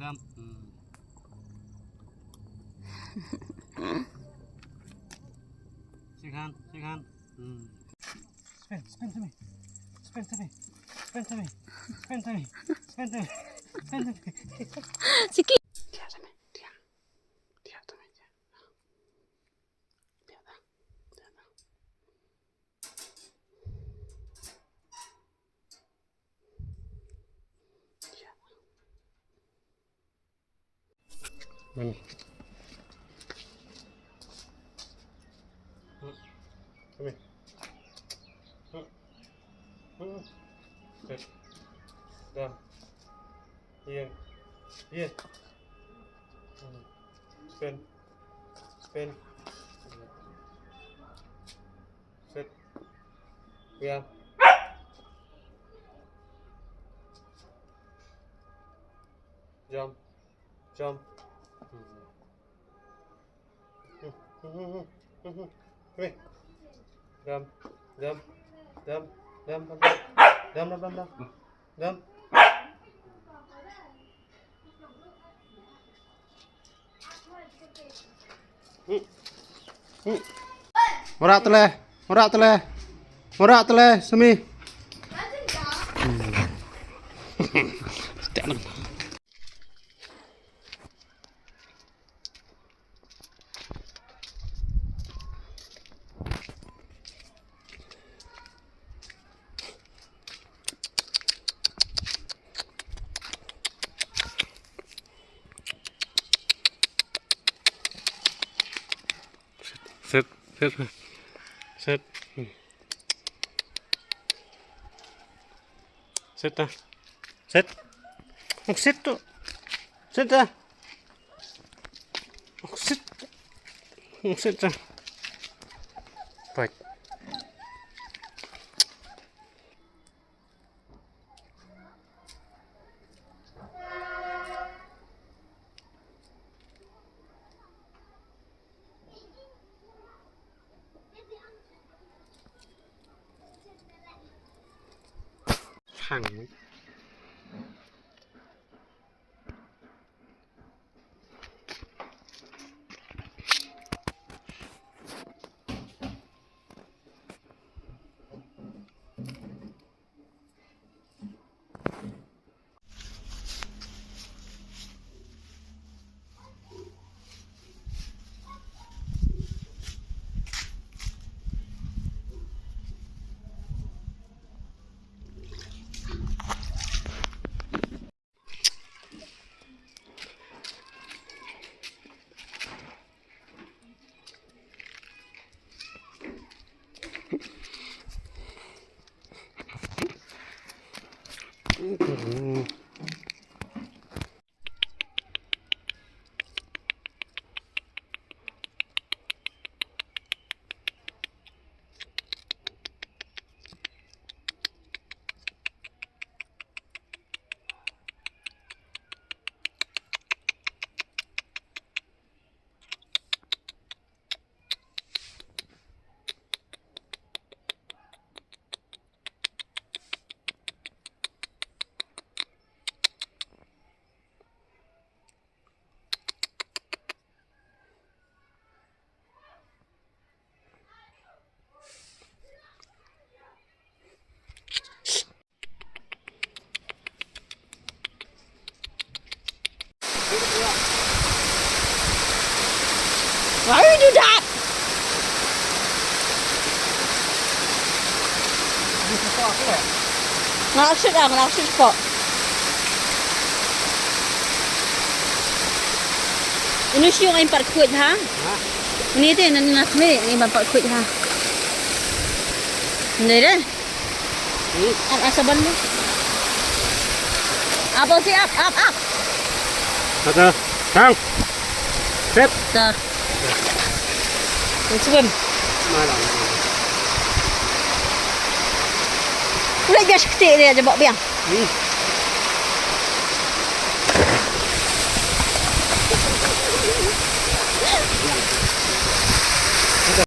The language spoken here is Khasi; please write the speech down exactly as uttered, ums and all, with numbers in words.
Come. Hmm. Shake hand, shake hand. Hmm. Spin, spin to me. Spin to me. Spin to me. Spin to me. Spin to me. Spin to me. Sikit. Dia to me. Dia. Dia to me. Dia. Dia dah. Dia dah. Dia. Mana? Hmm. Sini. Hmm. Hmm. Sit. Down. Iya. Iya. Hmm. Spin. Spin. Sit. Iya. Jump. Jump. Come here. Jump. Jump. Jump. Jump. Jump. Jump. Jump. Jump. Ngora tele, ngora tele, ngora tele, semi. Sit, sit, sit. Sit ta. Sit. Sit tu. Sit ta. Sit. Sit ta. Baik. Hang. Why you do that? Nga la shoot ah, nga la shoot ko. Unu shu ngai par khuid ha? Ni te nan nas me ngai par khuid ha. Ni de. Ap, ap, saban mo. Ap, ap, ap, ap. Kata, tang. Set. Ta. Swim. Mana? Udah gas kecil dia jebak biang. Hmm.